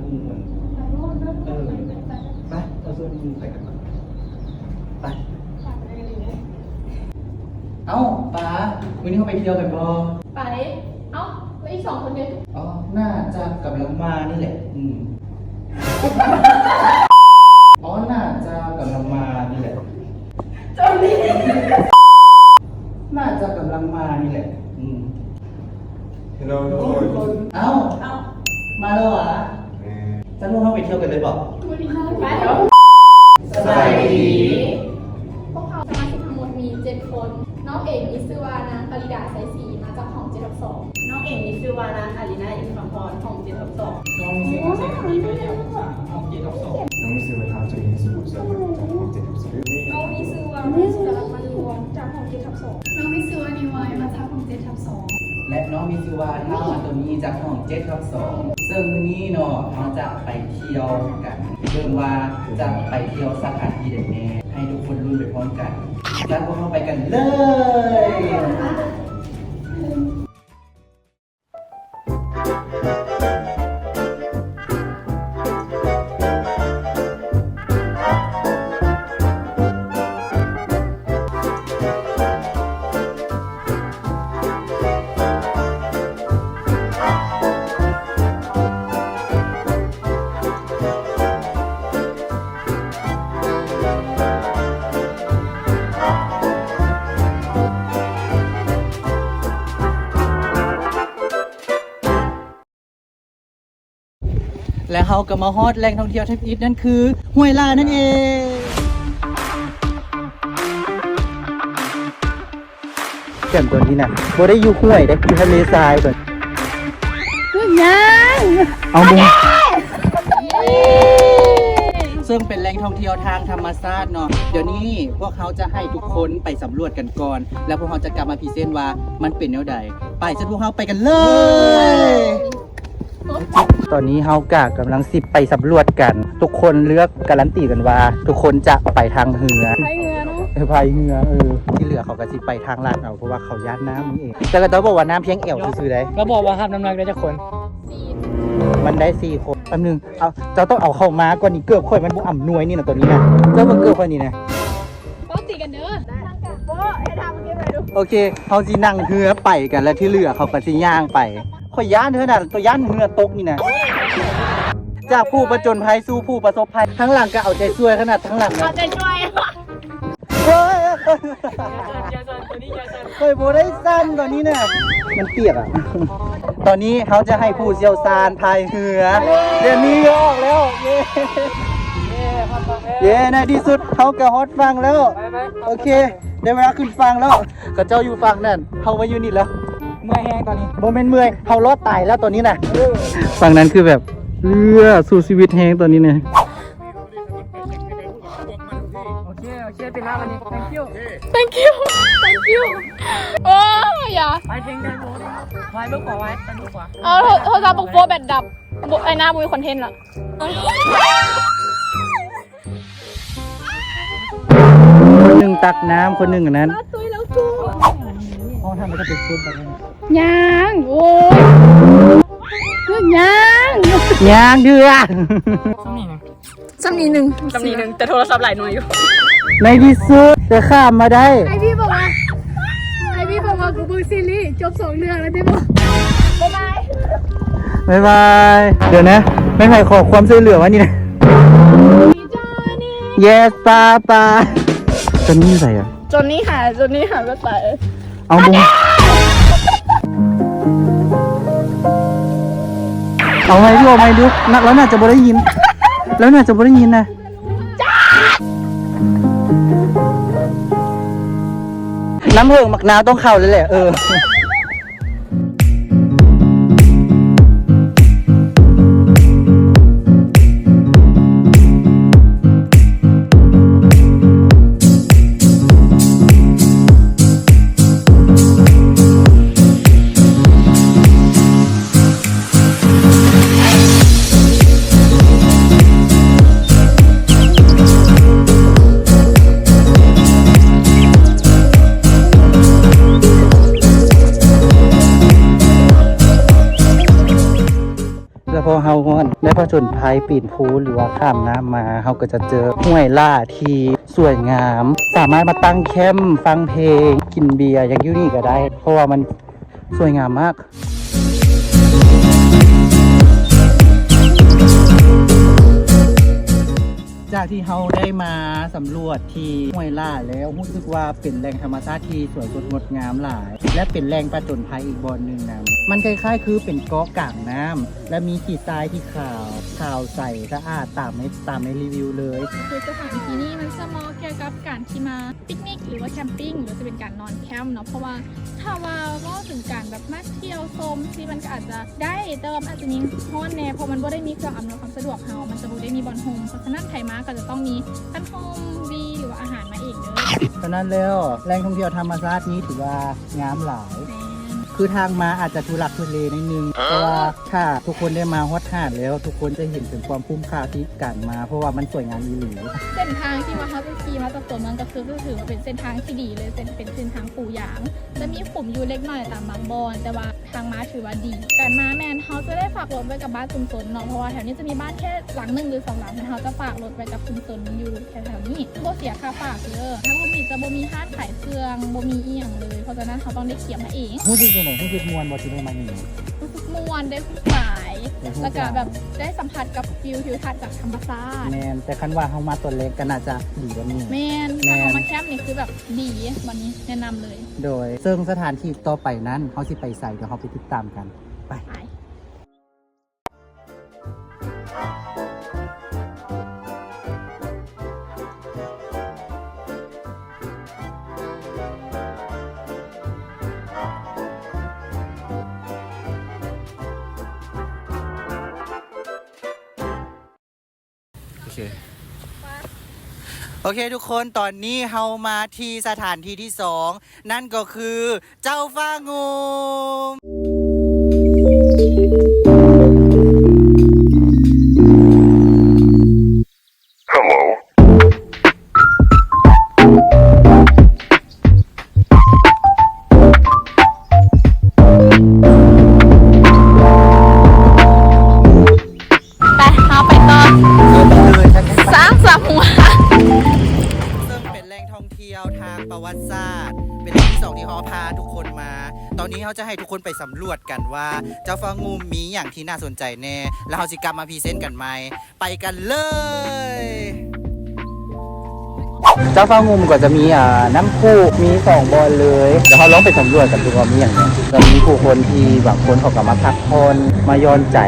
ເອີ ໄປ ເອົາສ່ວນໝູ່ໄປກັນ ໄປ. ເອົ້າ ປາ ມື້ນີ້ເຮົາໄປທ່ຽວກັນບໍ່? ໄປ. ເອົ້າ ແລ້ວອີກສອງຄົນເດ? ອໍ ໜ້າຈະກຳລັງມານີ້ແຫຼະ. ອືມ ອໍ ໜ້າຈະກຳລັງມານີ້ແຫຼະ. ເຈົ້ານີ້ ໜ້າຈະກຳລັງມານີ້ແຫຼະ. ອືມ. Hello ທຸກຄົນ. ເອົ້າ ເອົ້າ ມາແລ້ວຫວາ? ແມ່ນ. ຊັ້ນພວກເຮົາໄປທ່ຽວກັນເລີຍບໍ? ໄປ. ສະບາຍດີ. ພວກເຮົາສະມາຊິກທັງໝົດມີເຈັດຄົນ. ນ້ອງເອງມີຊື່ວ່ານາງປະລິດາ ໄຊສີ ມາຈາກຫ້ອງເຈັດທັບສອງ. ນ້ອງເອງມີຊື່ວ່ານາງອາລີນາ ອິນຄຳພອນ ຫ້ອງເຈັດທັບສອງ. ນ້ອງມີຊື່ວ່າແສງອາທິດ ໄປແອວສາມ ຫ້ອງເຈັດທັບສອງ. ນ້ອງມີຊື່ວ່າທ້າວຈຸລິນ ສຸພາສານ ຫ້ອງເຈັດທັບສອງ. ນ້ອງມີຊື່ວ່າແມ່ສຸດາລັດ ມະນີວອນ ຈາກຫ້ອງເຈັດທັບສອງ. ນ້ອງມີຊື່ວ່ານິວາຍ ມາຈາກຫ້ອງເຈັດທັບສອງ. ແລະ ນ້ອງມີຊື່ວ່າທ້າວອາໂຕນີ ຈາກຫ້ອງເຈັດທັບສອງ. ເຊິ່ງມື້ນີ້ເນາະ ເຮົາຈະໄປທ່ຽວກັນ ເບິ່ງວ່າຈະໄປທ່ຽວສະຖານທີ່ໃດແດ່ ໃຫ້ທຸກຄົນລຸ້ນໄປພ້ອມກັນ. ຊັ້ນພວກເຮົາໄປກັນເລີຍ. ແລະ ເຮົາກໍມາຮອດແຫຼ່ງທ່ອງທ່ຽວທຳອິດ ນັ້ນຄືຫ້ວຍລານັ້ນເອງ. ແຄມຕົວນີ້ນະ ບໍ່ໄດ້ຢູ່ຫ້ວຍເດ້ ຢູ່ທະເລຊາຍຕົວນີ້. ຫຍັງ? ເອົາ ບໍ່ ເຊິ່ງເປັນແຫຼ່ງທ່ອງທ່ຽວທາງທຳມະຊາດເນາະ. ດຽວນີ້ພວກເຮົາຈະໃຫ້ທຸກຄົນໄປສຳຫຼວດກັນກ່ອນ ແລ້ວພວກເຮົາຈະກັບມາພຣີເຊັນວ່າມັນເປັນແນວໃດ. ໄປ ຊັ້ນພວກເຮົາໄປກັນເລີຍ. ຕອນນີ້ເຮົາກະກຳລັງຊິໄປສຳຫຼວດກັນ. ທຸກຄົນເລືອກກາຣັນຕີກັນວ່າທຸກຄົນຈະໄປທາງເຮືອ. ພາຍເຮືອເນາະ. ເອີ ພາຍເຮືອ ເອີ. ທີ່ເຫຼືອເຂົາກະຊິໄປທາງລັດເອົາ ເພາະວ່າເຂົາຢ້ານນ້ຳເອງ. ແຕ່ລະເຈົ້າບອກວ່ານ້ຳພຽງແອວຊື່ໆໃດ. ລາວບອກວ່າຮັບນ້ຳໜັກໄດ້ຈັກຄົນ? ມັນໄດ້ສີ່ຄົນ. ແປັບໜຶ່ງ ເອົາ ເຈົ້າຕ້ອງເອົາເຂົ້າມາກ່ອນນີ້ ເກີບຂ້ອຍມັນບໍ່ອຳນວຍນີ້ນະ ຕອນນີ້ນະ. ເຈົ້າເບິ່ງເກີບຂ້ອຍນີ້ນະ. ເວົ້າຕີກັນເດີ. ໂອເຄ ເຮົາຊິນັ່ງເຮືອໄປກັນ ແລ້ວທີ່ເຫຼືອເຂົາກໍຊິຍ່າງໄປ. ຂ້ອຍຢ້ານເດີນະ ໂຕຢ້ານເຮືອຕົກນີ້ນະ. ຈາກຜູ້ປະຈົນໄພສູ່ຜູ້ປະສົບໄພ. ທາງຫຼັງກໍເອົາໃຈຊ່ວຍຂະໜາດ ທາງຫຼັງນະ. ເອົາໃຈຊ່ວຍ. ໂອ້ຍ ຢ່າສັ່ນ ຢ່າສັ່ນ ໂຕນີ້ຢ່າສັ່ນ. ຂ້ອຍບໍ່ໄດ້ສັ່ນຕອນນີ້ນະ ມັນປຽກອະ. ຕອນນີ້ເຮົາຈະໃຫ້ຜູ້ຊ່ຽວຊານພາຍເຮືອ ເດນນີ້ອອກແລ້ວ. ເຢ້ ເຢ້ ໃນທີ່ສຸດເຮົາກໍຮອດຝັ່ງແລ້ວ. ໂອເຄ ໄດ້ເວລາຂຶ້ນຝັ່ງແລ້ວ. ເຂົາເຈົ້າຢູ່ຝັ່ງນັ້ນ ເຮົາມາຢູ່ນີ້ແລ້ວ. ເມື່ອຍແຮງຕອນນີ້. ບໍ່ແມ່ນເມື່ອຍ ເຮົາລອດຕາຍແລ້ວຕອນນີ້ນະ. ເອີ ຝັ່ງນັ້ນຄືແບບເຫຼືອສູ້ຊີວິດແຮງຕອນນີ້ນະ. ໂອເຄ ໂອເຄ ຕິດແລ້ວບັດນີ້. Thank you Thank you Thank you ໂອ້ຍ ຢ່າ ໄປເທິງໄດ້ບໍ່? ໄວ້ເບິ່ງຂວາ ໄວ້ ໄປເບິ່ງຂວາ. ເອົາ ໂທລະສັບບັກໂຟແບັດດັບ. ບໍ່ ໄອ້ໜ້າບໍ່ມີຄອນເທັນລະ. ຄົນໜຶ່ງຕັກນ້ຳ ຄົນໜຶ່ງອັນນັ້ນ. ຍັງ ໂອ້ຍ ຍັງ ຍັງເທື່ອ. ສ່ຳນີ້ໜຶ່ງ ສ່ຳນີ້ໜຶ່ງ ແຕ່ໂທລະສັບຫຼາຍໜ່ວຍຢູ່. ໃນທີ່ສຸດກໍຂ້າມມາໄດ້. ໄອວີບອກວ່າ ໄອວີບອກວ່າ ກູເບິ່ງຊີຣີຈົບສອງເລື່ອງແລ້ວເດ້. ບາຍບາຍ ບາຍບາຍ. ດຽວນະ ແມ່ນໃຜຂໍຄວາມຊ່ວຍເຫຼືອວະນີ້ນະ? Yes ປາປາ. ຈອນນີ້ໃສອະ? ຈອນນີ້ຫາຍ ຈອນນີ້ຫາຍໄປ. ເອົາ ບໍ່ ເອົາໃໝ່ດູ ເອົາໃໝ່ດູ. ໜ້າ ລາວໜ້າຈະບໍ່ໄດ້ຍິນ ລາວໜ້າຈະບໍ່ໄດ້ຍິນນະ. ນ້ຳເຜິ້ງໝາກນາວຕ້ອງເຂົ້າເລີຍແຫຼະ. ເອີ. ສະເພາະເຮົາໄດ້ຜະຈົນໄພປີນພູ ຫຼືວ່າຂ້າມນ້ຳມາ ເຮົາກໍຈະເຈີຫ້ວຍຫຼ້າທີ່ສວຍງາມ ສາມາດມາຕັ້ງແຄ້ມ ຟັງເພງ ກິນເບຍ ຫຍັງຢູ່ນີ້ກໍໄດ້ ເພາະວ່າມັນ ສວຍງາມມາກ. ຈາກທີ່ເຮົາໄດ້ມາສຳຫຼວດທີ່ຫ້ວຍຫຼ້າແລ້ວ ຮູ້ສຶກວ່າເປັນແຫຼ່ງທຳມະຊາດທີ່ສວຍສົດງົດງາມຫຼາຍ ແລະ ເປັນແຫຼ່ງປະຈົນໄພອີກບ່ອນໜຶ່ງນຳ. ມັນຄ້າຍໆຄືເປັນເກາະກາງນ້ຳ ແລະ ມີຂີ້ຊາຍທີ່ຂາວ ຂາວໃສສະອາດຕາມໃນ ຕາມໃນຣີວິວເລີຍ. ຄືສະຖານທີ່ນີ້ມັນສະເໝາະກ່ຽວກັບການທີ່ມາ ປິກນິກ ຫຼືວ່າແຄມປິງ ຫຼືວ່າຈະເປັນການນອນແຄມເນາະ ເພາະວ່າຖ້າວ່າເວົ້າເຖິງການແບບມາທ່ຽວຊົມຊີ້ ມັນກໍອາດຈະໄດ້ ແຕ່ວ່າມັນອາດຈະມີຮ້ອນແດ່ ເພາະມັນບໍ່ໄດ້ມີເຄື່ອງອຳນວຍຄວາມສະດວກເຮົາ ມັນຈະບໍ່ໄດ້ມີບ່ອນຮົ່ມ. ເພາະສະນັ້ນໃຜມາກໍຈະຕ້ອງມີຄັນຮົ່ມ ວີ ຫຼືວ່າອາຫານມາເອງເດີ້. ສະນັ້ນແລ້ວ ແຫຼ່ງທ່ອງທ່ຽວທຳມະຊາດນີ້ຖືວ່າງາມຫຼາຍ. ແມ່ນ. ຄືທາງມາອາດຈະທຸລັກທຸເລໜ້ອຍໜຶ່ງ ເພາະວ່າ ຖ້າທຸກຄົນໄດ້ມາຮອດຫາດແລ້ວ ທຸກຄົນຈະເຫັນເຖິງຄວາມຄຸ້ມຄ່າທີ່ການມາ ເພາະວ່າມັນສວຍງາມອີ່ຫຼີ. ເສັ້ນທາງທີ່ວ່າເຮົາຈະຂີ່ມາຈາກຕົວເມືອງ ກໍຄືຖືວ່າເປັນເສັ້ນທາງທີ່ດີເລີຍ ເສັ້ນ ເປັນເສັ້ນທາງປູຢາງ ຈະມີຂຸມຢູ່ເລັກນ້ອຍຕາມບາງບ່ອນ ແຕ່ວ່າທາງມາຖືວ່າດີ. ການມາແມ່ນເຮົາຈະໄດ້ຝາກລົດໄວ້ກັບບ້ານຊຸມຊົນເນາະ ເພາະວ່າແຖວນີ້ຈະມີບ້ານແຄ່ຫຼັງໜຶ່ງ ຫຼື ສອງຫຼັງ ແລ້ວເຮົາຈະຝາກລົດໄວ້ກັບຊຸມຊົນຢູ່ ແຖວໆນີ້ບໍ່ເສຍຄ່າຝາກເດີ້. ທາງລຸ່ມນີ້ຈະບໍ່ມີຮ້ານຂາຍເຄື່ອງ ບໍ່ມີອີ່ຫຍັງເລີຍ ເພາະສະນັ້ນເຮົາຕ້ອງໄດ້ເກັບມາເອງ. ຮູ້ສຶກຈັ່ງໃດ? ຮູ້ສຶກມ່ວນບໍ່ທີ່ໄດ້ມານີ້? ຮູ້ສຶກມ່ວນ ໄດ້ຮູ້ຫຼາຍ ໄດ້ຮູ້ຫຼາຍ ແລ້ວກະແບບໄດ້ສຳຜັດກັບວິວທິວທັດຈາກທຳມະຊາດ. ແມ່ນ ແຕ່ຄັນວ່າເຮົາມາຕອນແລງກະໜ້າຈະດີກວ່ານີ້. ແມ່ນ ແມ່ນ ຖ້າເຮົາມາແຄມນີ້ຄືແບບດີ ບ່ອນນີ້ແນະນຳເລີຍ. ໂດຍ ເຊິ່ງສະຖານທີ່ຕໍ່ໄປນັ້ນເຮົາຊິໄປໃສ ດຽວເຮົາໄປຕິດຕາມກັນ. ໄປ ໄປ. ໂອເຄ ໂອເຄທຸກຄົນ ຕອນນີ້ເຮົາມາທີ່ສະຖານທີ່ທີ່ສອງ ນັ້ນກໍຄືເຈົ້າຟ້າງຸ່ມ. Hello. ໄປ ເຮົາໄປຕໍ່ ເອີ ໄປເລີຍ ຊ້າງສາມຫົວ ເຊິ່ງເປັນແຫຼ່ງທ່ອງທ່ຽວທາງປະຫວັດສາດ ເປັນແຫຼ່ງທີ່ສອງທີ່ເຮົາພາທຸກຄົນມາ. ຕອນນີ້ເຮົາຈະໃຫ້ທຸກຄົນໄປສຳຫຼວດກັນວ່າ ເຈົ້າຟ້າງຸ່ມມີຫຍັງທີ່ໜ້າສົນໃຈແດ່ ແລ້ວເຮົາຊິກັບມາພຣີເຊັນກັນໃໝ່. ໄປກັນເລີຍ. ເຈົ້າຟ້າງຸ່ມກໍຈະມີ ອ່າ ນ້ຳພຸ ມີສອງບ່ອນເລີຍ. ດຽວເຮົາລອງໄປສຳຫຼວດກັນດູວ່າມີຫຍັງແດ່. ກໍມີຜູ້ຄົນທີ່ບາງຄົນເຂົາກໍມາພັກຜ່ອນ ມາຢ່ອນໃຈ.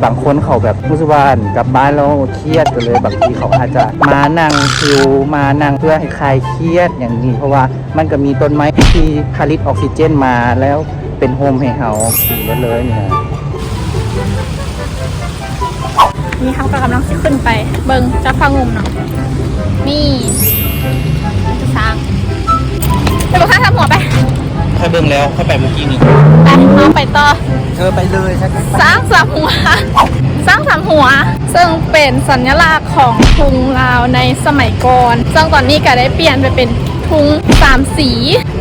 ບາງຄົນເຂົາແບບຮູ້ສຶກວ່າກັບບ້ານແລ້ວຄຽດ ກໍເລີຍບາງທີເຂົາອາດຈະມານັ່ງຊິວ ມານັ່ງເພື່ອໃຫ້ຄາຍຄຽດຫຍັງນີ້ ເພາະວ່າ ມັນກໍມີຕົ້ນໄມ້ທີ່ຜະລິດອອກຊີເຈນມາ ແລ້ວເປັນຮົ່ມໃຫ້ເຮົາ ດີໝົດເລີຍນີ້ນະ. ນີ້ເຮົາກໍກຳລັງຊິຂຶ້ນໄປເບິ່ງເຈົ້າຟ້າງຸ່ມເນາະ. ນີ້ ນີ້ຄືຊ້າງ. ໄປເບິ່ງຊ້າງສາມຫົວໄປ. ຂ້ອຍເບິ່ງແລ້ວ ຂ້ອຍໄປມື້ກີ້ນີ້. ໄປ ເຮົາໄປຕໍ່. ເອີ ໄປເລີຍ. ຊ້າງສາມຫົວ ຊ້າງສາມຫົວ ເຊິ່ງເປັນສັນຍະລັກຂອງທຸງລາວໃນສະໄໝກ່ອນ ເຊິ່ງຕອນນີ້ກໍໄດ້ປ່ຽນໄປເປັນ ທຸງສາມສີ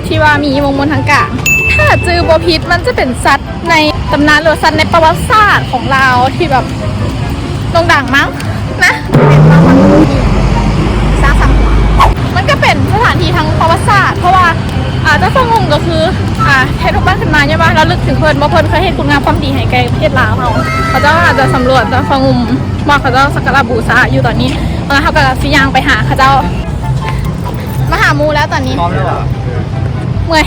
ທີ່ວ່າມີວົງມົນທາງກາງ. ຖ້າຈື່ບໍ່ຜິດ ມັນຈະເປັນສັດໃນຕຳນານ ຫຼືວ່າສັດໃນປະຫວັດສາດຂອງລາວທີ່ແບບໂດ່ງດັງມັ້ງນະ. ຊ້າງສາມຫົວ ມັນກໍເປັນສະຖານທີ່ທາງປະຫວັດສາດ ເພາະວ່າ ອ່າ ເຈົ້າຟ້າງຸ່ມກໍຄື ອ່າ ເຮັດຮູບປັ້ນຂຶ້ນມາ ຍ້ອນວ່າລະລຶກເຖິງເພິ່ນ ວ່າເພິ່ນເຄີຍເຮັດຄຸນງາມຄວາມດີໃຫ້ແກ່ປະເທດລາວເຮົາ. ເຂົາເຈົ້າອາດຈະສຳຫຼວດເຈົ້າຟ້າງຸ່ມ ວ່າເຂົາເຈົ້າສັກກາລະບູຊາຢູ່ຕອນນີ້. ເຮົາກໍຊິຍ່າງໄປຫາເຂົາເຈົ້າ ມາຫາໝູ່ແລ້ວຕອນນີ້. ເມື່ອຍ.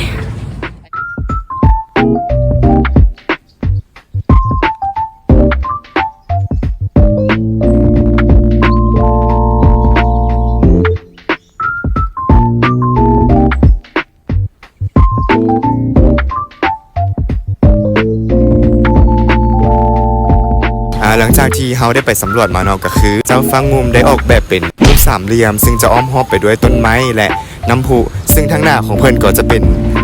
ອ່າ ຫຼັງຈາກທີ່ເຮົາໄດ້ໄປສຳຫຼວດມາເນາະ ກໍຄືເຈົ້າຟ້າງຸ່ມໄດ້ອອກແບບເປັນຮູບສາມຫຼ່ຽມ ຊຶ່ງຈະອ້ອມຮອບໄປດ້ວຍຕົ້ນໄມ້ ແລະ ນ້ຳພຸ ຊຶ່ງທາງໜ້າຂອງເພິ່ນກໍຈະເປັນ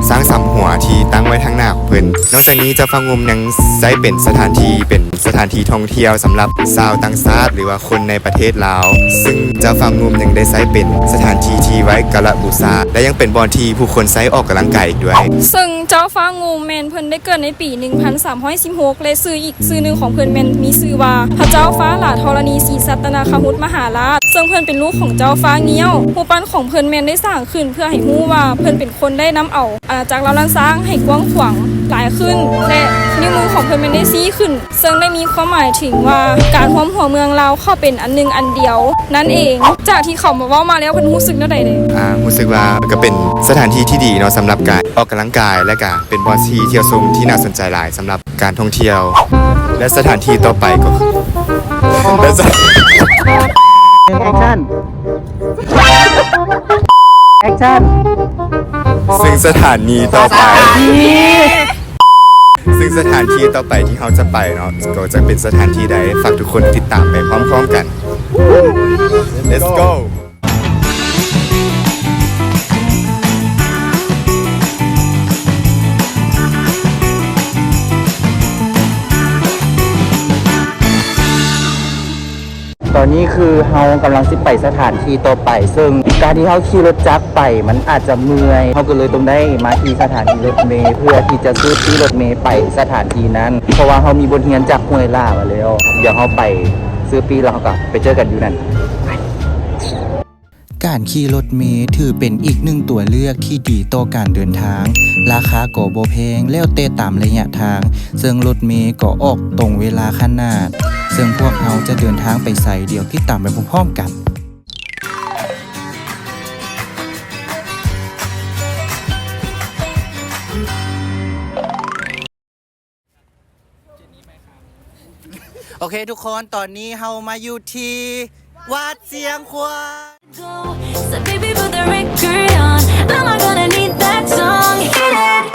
ຊ້າງສາມຫົວທີ່ຕັ້ງໄວ້ທາງໜ້າຂອງເພິ່ນ. ນອກຈາກນີ້ ເຈົ້າຟ້າງຸ່ມຍັງໃຊ້ເປັນສະຖານທີ່ ເປັນສະຖານທີ່ທ່ອງທ່ຽວສຳລັບຊາວຕ່າງຊາດ ຫຼືວ່າຄົນໃນປະເທດລາວ, ຊຶ່ງເຈົ້າຟ້າງຸ່ມຍັງໄດ້ໃຊ້ເປັນສະຖານທີ່ທີ່ໄວ້ກາລະບູຊາ ແລະ ຍັງເປັນບ່ອນທີ່ຜູ້ຄົນໃຊ້ອອກກຳລັງກາຍອີກດ້ວຍ. ຊຶ່ງ ເຈົ້າຟ້າງຸ່ມແມ່ນເພິ່ນໄດ້ເກີດໃນປີໜຶ່ງພັນສາມຮ້ອຍສິບຫົກ ແລະ ຊື່ອີກຊື່ໜຶ່ງຂອງເພິ່ນແມ່ນມີຊື່ວ່າ ພະເຈົ້າຟ້າຫຼາທໍລະນີສີສັດຕະນາຄະຮຸດມະຫາລາດ ເຊິ່ງເພິ່ນເປັນລູກຂອງເຈົ້າຟ້າງ່ຽວ. ຮູບປັ້ນຂອງເພິ່ນແມ່ນໄດ້ສ້າງຂຶ້ນເພື່ອໃຫ້ຮູ້ວ່າເພິ່ນເປັນຄົນໄດ້ນຳເອົາອານາຈັກລາວລ້ານຊ້າງໃຫ້ກວ້າງຂວາງຫຼາຍຂຶ້ນ ແລະ ນິ້ວມືຂອງເພິ່ນແມ່ນໄດ້ຊີ້ຂຶ້ນ ເຊິ່ງໄດ້ມີຄວາມໝາຍເຖິງວ່າ ການຮວມຫົວເມືອງລາວເຂົ້າເປັນອັນໜຶ່ງອັນດຽວນັ້ນເອງ. ຈາກທີ່ເຂົາມາເວົ້າມາແລ້ວ ເພິ່ນຮູ້ສຶກແນວໃດແດ່? ອ່າ ຮູ້ສຶກວ່າກໍເປັນສະຖານທີ່ທີ່ດີເນາະ ສຳລັບການອອກກຳລັງກາຍ ແລະ ກະເປັນບ່ອນທີ່ທ່ຽວຊົມທີ່ໜ້າສົນໃຈຫຼາຍສຳລັບການທ່ອງທ່ຽວ ແລະ ສະຖານທີ່ຕໍ່ໄປກໍ ແລະ ສະ ແອັກຊັນ ແອັກຊັນ ຊຶ່ງສະຖານທີ່ຕໍ່ໄປ ຊຶ່ງສະຖານທີ່ຕໍ່ໄປທີ່ເຮົາຈະໄປເນາະ ກໍຈະເປັນສະຖານທີ່ໃດ ຝາກທຸກຄົນຕິດຕາມໄປພ້ອມໆກັນ. Let's go. ຕອນນີ້ຄືເຮົາກຳລັງຊິໄປສະຖານທີ່ຕໍ່ໄປ ເຊິ່ງການທີ່ເຮົາຂີ່ລົດຈັກໄປມັນອາດຈະເມື່ອຍ ເຮົາກໍເລີຍຕ້ອງໄດ້ມາທີ່ສະຖານີລົດເມ ເພື່ອທີ່ຈະຊື້ປີ້ລົດເມໄປສະຖານທີ່ນັ້ນ ເພາະວ່າເຮົາມີບົດຮຽນຈາກຫ້ວຍຫຼ້າມາແລ້ວ. ດຽວເຮົາໄປຊື້ປີ້ ແລ້ວເຮົາກໍໄປເຈີກັນຢູ່ນັ້ນ. ການຂີ່ລົດເມຖືເປັນອີກໜຶ່ງຕົວເລືອກທີ່ດີຕໍ່ການເດີນທາງ, ລາຄາກໍບໍ່ແພງ ແລ້ວແຕ່ຕາມໄລຍະທາງ, ເຊິ່ງລົດເມກໍອອກຕົງເວລາຂະໜາດ. ເຊິ່ງພວກເຮົາຈະເດີນທາງໄປໃສ, ດຽວຕິດຕາມໄປພ້ອມໆກັນ. ໂອເຄທຸກຄົນ, ຕອນນີ້ເຮົາມາຢູ່ທີ່ວັດຊຽງຂວານ. So baby, put the record on. Mama gonna need that song. Hit it.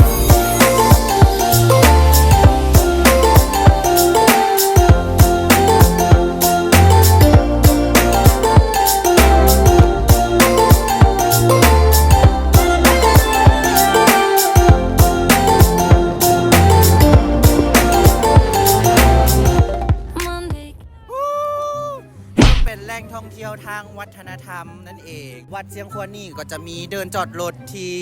ເປັນແຫຼ່ງທ່ອງທ່ຽວທາງວັດທະນະທຳນັ້ນເອງ. ວັດຊຽງຂວານນີ້ກໍຈະມີເດີ່ນຈອດລົດທີ່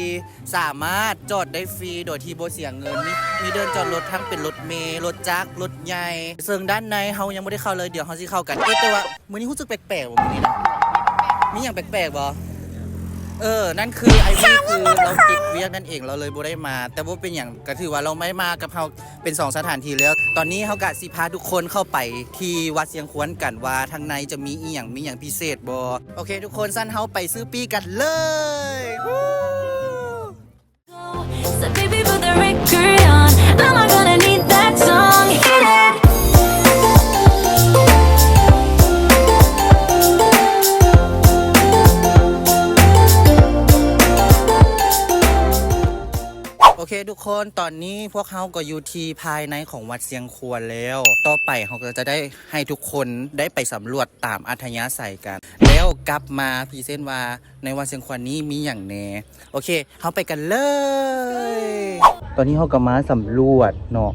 ສາມາດຈອດໄດ້ຟຣີໂດຍທີ່ບໍ່ເສຍເງິນ. ມີ ມີເດີ່ນຈອດລົດທັງເປັນລົດເມ, ລົດຈັກ, ລົດໃຫຍ່. ເຊິ່ງດ້ານໃນເຮົາຍັງບໍ່ໄດ້ເຂົ້າເລີຍ, ດຽວເຮົາຊິເຂົ້າກັນ. ເອະ ແຕ່ວ່າ ມື້ນີ້ຮູ້ສຶກແປກໆບໍ່? ມື້ນີ້ນະ ມີຫຍັງແປກໆບໍ່? ເອີ ນັ້ນຄືອ້າຍວີ ຄືລາວຕິດວຽກນັ້ນເອງ ລາວເລີຍບໍ່ໄດ້ມາ, ແຕ່ບໍ່ເປັນຫຍັງ ກໍຖືວ່າລາວໄດ້ມາກັບເຮົາເປັນສອງສະຖານທີ່ແລ້ວ. ຕອນນີ້ເຮົາກະຊິພາທຸກຄົນເຂົ້າໄປທີ່ວັດຊຽງຂວານກັນວ່າທາງໃນຈະມີອີ່ຫຍັງ ມີຫຍັງພິເສດບໍ່. ໂອເຄທຸກຄົນ, ຊັ້ນເຮົາໄປຊື້ປີ້ກັນເລີຍ. So baby, put the record on. Mama gonna need that song. Hit it. ໂອເຄທຸກຄົນ, ຕອນນີ້ພວກເຮົາກໍຢູ່ທີ່ພາຍໃນຂອງວັດຊຽງຂວານແລ້ວ. ຕໍ່ໄປເຮົາກໍຈະໄດ້ໃຫ້ທຸກຄົນໄດ້ໄປສຳຫຼວດຕາມອັດທະຍາໄສກັນ ແລ້ວກັບມາພຣີເຊັນວ່າ ໃນວັດຊຽງຂວານນີ້ມີຫຍັງແດ່? ໂອເຄ, ເຮົາໄປກັນເລີຍ. ຕອນນີ້ເຮົາກໍມາສຳຫຼວດເນາະ,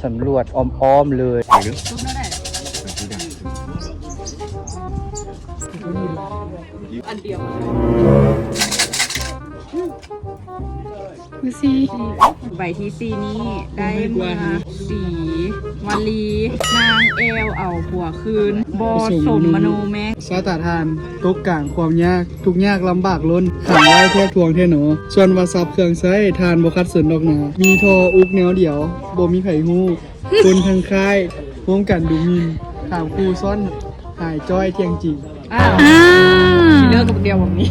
ສຳຫຼວດອ້ອມໆເລີຍ. ໃບທີສີ່ນີ້ໄດ້ເມືອສີວະລີ ນາງແອວເອົາຜົວຄືນ ບໍ່ສົມມະໂນແມະ. ຊາຕາທ່ານ ຕົກກາງຄວາມຍາກ ທຸກຍາກລຳບາກລົ້ນ ຂັງໄວ້ແທກທວງແທ້ໜໍ. ສ່ວນວ່າຊັບເຄື່ອງໃຊ້ ທ່ານບໍ່ຂັດສົນດອກນາ. ມີທໍ່ອຸກແນວດຽວ ບໍ່ມີໃຜຮູ້. ຄົນທັງຄ້າຍຮ່ວມກັນດູໝິ່ນ ຖາມຄູ່ຊ້ອນຫາຍຈ້ອຍທ່ຽງຈິງ. ອ້າວ ເລີກກັບດຽວແບບນີ້.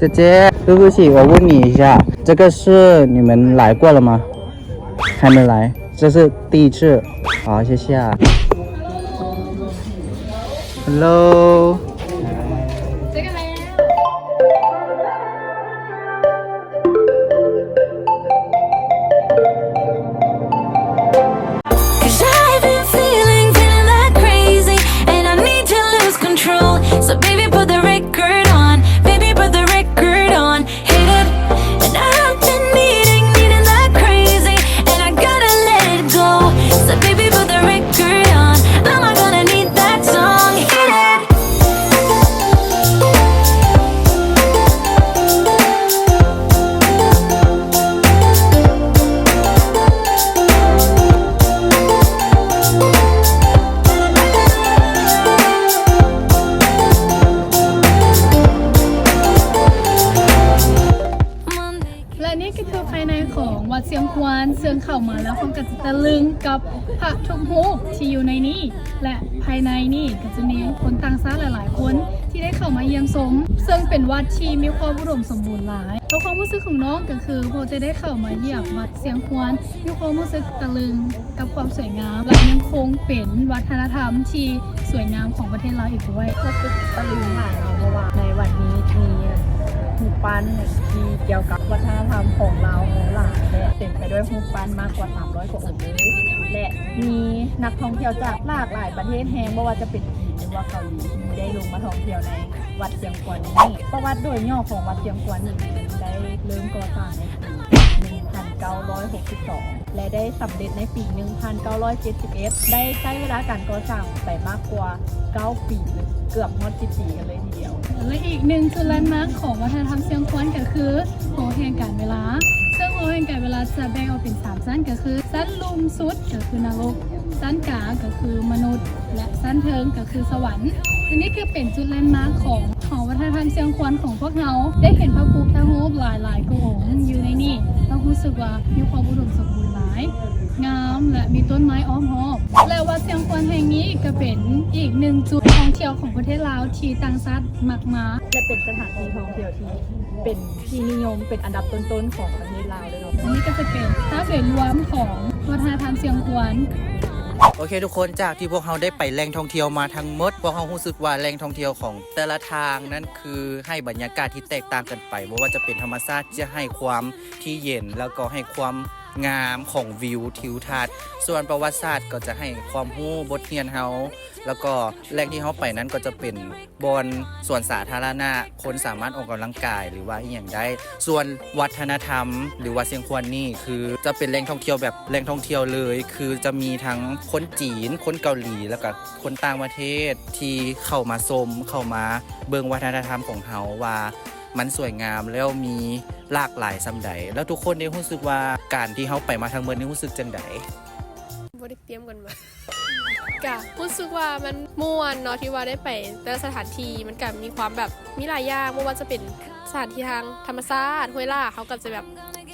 姐姐，对不起，我问你一下，这个是你们来过了吗？还没来，这是第一次。好，谢谢啊。Hello。 'Cause I've been feeling, feeling like crazy, and I need to lose control. So baby, put the record on, baby, put the record on, hit it. And I've been needing, needing like crazy, and I gotta let it go. So baby, put the record on, mama gonna need that song, hit it. ຕະລຶງກັບພະທຸກຮູບທີ່ຢູ່ໃນນີ້ ແລະ ພາຍໃນນີ້ກໍຈະມີຄົນຕ່າງຊາດຫຼາຍໆຄົນທີ່ໄດ້ເຂົ້າມາຢ້ຽມຊົມ, ເຊິ່ງເປັນວັດທີ່ມີຄວາມອຸດົມສົມບູນຫຼາຍ. ແລະ ຄວາມຮູ້ສຶກຂອງນ້ອງກໍຄື ພວກຈະໄດ້ເຂົ້າມາຢຽບວັດຊຽງຄວານ ມີຄວາມຮູ້ສຶກຕະລຶງກັບຄວາມສວຍງາມ ແລະ ຍັງຄົງເປັນວັດທະນະທຳທີ່ສວຍງາມຂອງປະເທດລາວອີກດ້ວຍ. ຮູ້ສຶກຕະລຶງຫຼາຍເນາະ ເພາະວ່າໃນວັດນີ້ມີຮູບປັ້ນທີ່ກ່ຽວກັບວັດທະນະທຳຂອງລາວເຮົາຫຼາຍ ແລະ ເຕັມໄປດ້ວຍຮູບປັ້ນມາກກວ່າສາມຮ້ອຍກວ່າອົງເລີຍ ແລະ ມີນັກທ່ອງທ່ຽວຈາກຫຼາກຫຼາຍປະເທດແຮງ ບໍ່ວ່າຈະເປັນຈີນ ຫຼືວ່າເກົາຫຼີ ທີ່ໄດ້ລົງມາທ່ອງທ່ຽວໃນວັດຊຽງຄວານນີ້. ປະຫວັດໂດຍຫຍໍ້ຂອງວັດຊຽງຄວານນີ້ ໄດ້ເລີ່ມກໍ່ສ້າງໃນປີໜຶ່ງພັນເກົ້າຮ້ອຍຫົກສິບສອງ ແລະ ໄດ້ສຳເລັດໃນປີໜຶ່ງພັນເກົ້າຮ້ອຍເຈັດສິບເອັດ ໄດ້ໃຊ້ເວລາການກໍ່ສ້າງໄປມາກກວ່າເກົ້າປີ ເກືອບຮອດສິບປີກັນເລີຍທີດຽວ. ແລະ ອີກໜຶ່ງຈຸດແລນມາກຂອງວັດທະນະທຳຊຽງຄວານກໍຄືຫໍແຫ່ງການເວລາ, ເຊິ່ງຫໍແຫ່ງການເວລາຈະແບ່ງອອກເປັນສາມຊັ້ນ ກໍຄືຊັ້ນລຸ່ມສຸດກໍຄືນະລົກ, ຊັ້ນກາງກໍຄືມະນຸດ ແລະ ຊັ້ນເທິງກໍຄືສະຫວັນ. ອັນນີ້ກໍເປັນຈຸດແລນມາກຂອງຫໍວັດທະນະທຳຊຽງຄວານຂອງພວກເຮົາ. ໄດ້ເຫັນພະພຸດທະຮູບຫຼາຍໆກວ່າອົງຢູ່ໃນນີ້, ເຮົາຮູ້ສຶກວ່າມີຄວາມອຸດົມສົມບູນຫຼາຍ, ງາມ ແລະ ມີຕົ້ນໄມ້ອ້ອມຮອບ. ແລະ ວັດຊຽງຄວານແຫ່ງນີ້ກໍເປັນອີກໜຶ່ງຈຸດທ່ອງທ່ຽວຂອງປະເທດລາວທີ່ຕ່າງຊາດມັກມາ ແລະ ເປັນສະຖານທີ່ທ່ອງທ່ຽວທີ່ເປັນທີ່ນິຍົມເປັນອັນດັບຕົ້ນໆຂອງປະເທດລາວເລີຍເນາະ. ອັນນີ້ກໍຈະເປັນພາບໂດຍລວມຂອງວັດທະນະທຳຊຽງຄວານ. ໂອເຄທຸກຄົນ, ຈາກທີ່ພວກເຮົາໄດ້ໄປແຫຼ່ງທ່ອງທ່ຽວມາທັງໝົດ, ພວກເຮົາຮູ້ສຶກວ່າແຫຼ່ງທ່ອງທ່ຽວຂອງແຕ່ລະທາງນັ້ນ ຄືໃຫ້ບັນຍາກາດທີ່ແຕກຕ່າງກັນໄປ, ບໍ່ວ່າຈະເປັນທຳມະຊາດທີ່ຈະໃຫ້ຄວາມທີ່ເຢັນ ແລ້ວກໍໃຫ້ຄວາມງາມຂອງວິວທິວທັດ, ສ່ວນປະຫວັດສາດກໍຈະໃຫ້ຄວາມຮູ້ບົດຮຽນເຮົາ, ແລ້ວກໍແຫຼ່ງທີ່ເຮົາໄປນັ້ນກໍຈະເປັນບ່ອນສວນສາທາລະນະ, ຄົນສາມາດອອກກຳລັງກາຍ ຫຼືວ່າອີ່ຫຍັງໄດ້. ສ່ວນວັດທະນະທຳ ຫຼືວ່າຊຽງຄວານນີ້ ຄືຈະເປັນແຫຼ່ງທ່ອງທ່ຽວແບບແຫຼ່ງທ່ອງທ່ຽວເລີຍ, ຄືຈະມີທັງຄົນຈີນ, ຄົນເກົາຫຼີ ແລ້ວກໍ ຄົນຕ່າງປະເທດທີ່ເຂົ້າມາຊົມ ເຂົ້າມາເບິ່ງວັດທະນະທຳຂອງເຮົາວ່າມັນສວຍງາມ ແລ້ວມີຫຼາກຫຼາຍສ່ຳໃດ ແລ້ວທຸກຄົນໄດ້ຮູ້ສຶກວ່າການທີ່ເຮົາໄປມາທັງໝົດນີ້ຮູ້ສຶກຈັ່ງໃດ? ບໍ່ໄດ້ຕຽມກັນມາ ກະຮູ້ສຶກວ່າມັນມ່ວນເນາະ ທີ່ວ່າໄດ້ໄປແຕ່ລະສະຖານທີ່ ມັນກະມີຄວາມແບບ ມີຫຼາຍຢ່າງ ບໍ່ວ່າຈະເປັນສະຖານທີ່ທາງທຳມະຊາດ ຫ້ວຍຫຼາກ ເຮົາກະຈະແບບ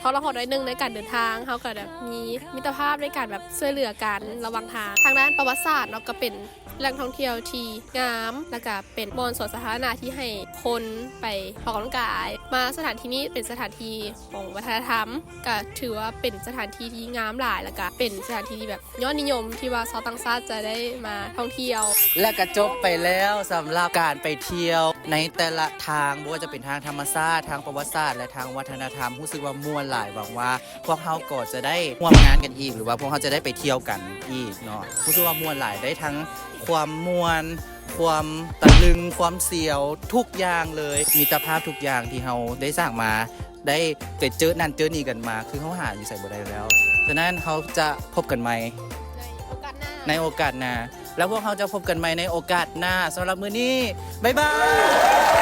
ທໍລະຫອດໜ້ອຍໜຶ່ງໃນການເດີນທາງ ເຮົາກະແບບມີມິດຕະພາບໃນການແບບຊ່ວຍເຫຼືອກັນລະຫວ່າງທາງ. ທາງດ້ານປະຫວັດສາດເນາະ ກະເປັນ ແຫຼ່ງທ່ອງທ່ຽວທີ່ງາມ ແລ້ວກະເປັນບ່ອນສວນສາທາລະນະທີ່ໃຫ້ຄົນໄປອອກກຳລັງກາຍ. ມາສະຖານທີ່ນີ້ເປັນສະຖານທີ່ຂອງວັດທະນະທຳ ກະຖືວ່າເປັນສະຖານທີ່ທີ່ງາມຫຼາຍ ແລ້ວກະເປັນສະຖານທີ່ທີ່ແບບຍອດນິຍົມທີ່ວ່າຊາວຕ່າງຊາດຈະໄດ້ມາທ່ອງທ່ຽວ. ແລະ ກະຈົບໄປແລ້ວສຳລັບການໄປທ່ຽວໃນແຕ່ລະທາງ ບໍ່ວ່າຈະເປັນທາງທຳມະຊາດ, ທາງປະຫວັດສາດ ແລະ ທາງວັດທະນະທຳ. ຮູ້ສຶກວ່າມ່ວນຫຼາຍ, ຫວັງວ່າ ພວກເຮົາກໍຈະໄດ້ຮ່ວມງານກັນອີກ ຫຼືວ່າພວກເຮົາຈະໄດ້ໄປທ່ຽວກັນອີກເນາະ. ຮູ້ສຶກວ່າມ່ວນຫຼາຍ, ໄດ້ທັງຄວາມມ່ວນ, ຄວາມຕະລຶງ, ຄວາມສຽວ, ທຸກຢ່າງເລີຍ. ມິດຕະພາບທຸກຢ່າງທີ່ເຮົາໄດ້ສ້າງມາ, ໄດ້ໄປເຈີນັ້ນເຈີນີ້ກັນມາ, ຄືເຮົາຫາຢູ່ໃສບໍ່ໄດ້ແລ້ວ. ສະນັ້ນເຮົາຈະພົບກັນໃໝ່ໃນໂອກາດໜ້າ, ໃນໂອກາດໜ້າ. ແລ້ວພວກເຮົາຈະພົບກັນໃໝ່ໃນໂອກາດໜ້າ. ສຳລັບມື້ນີ້ ບາຍບາຍ.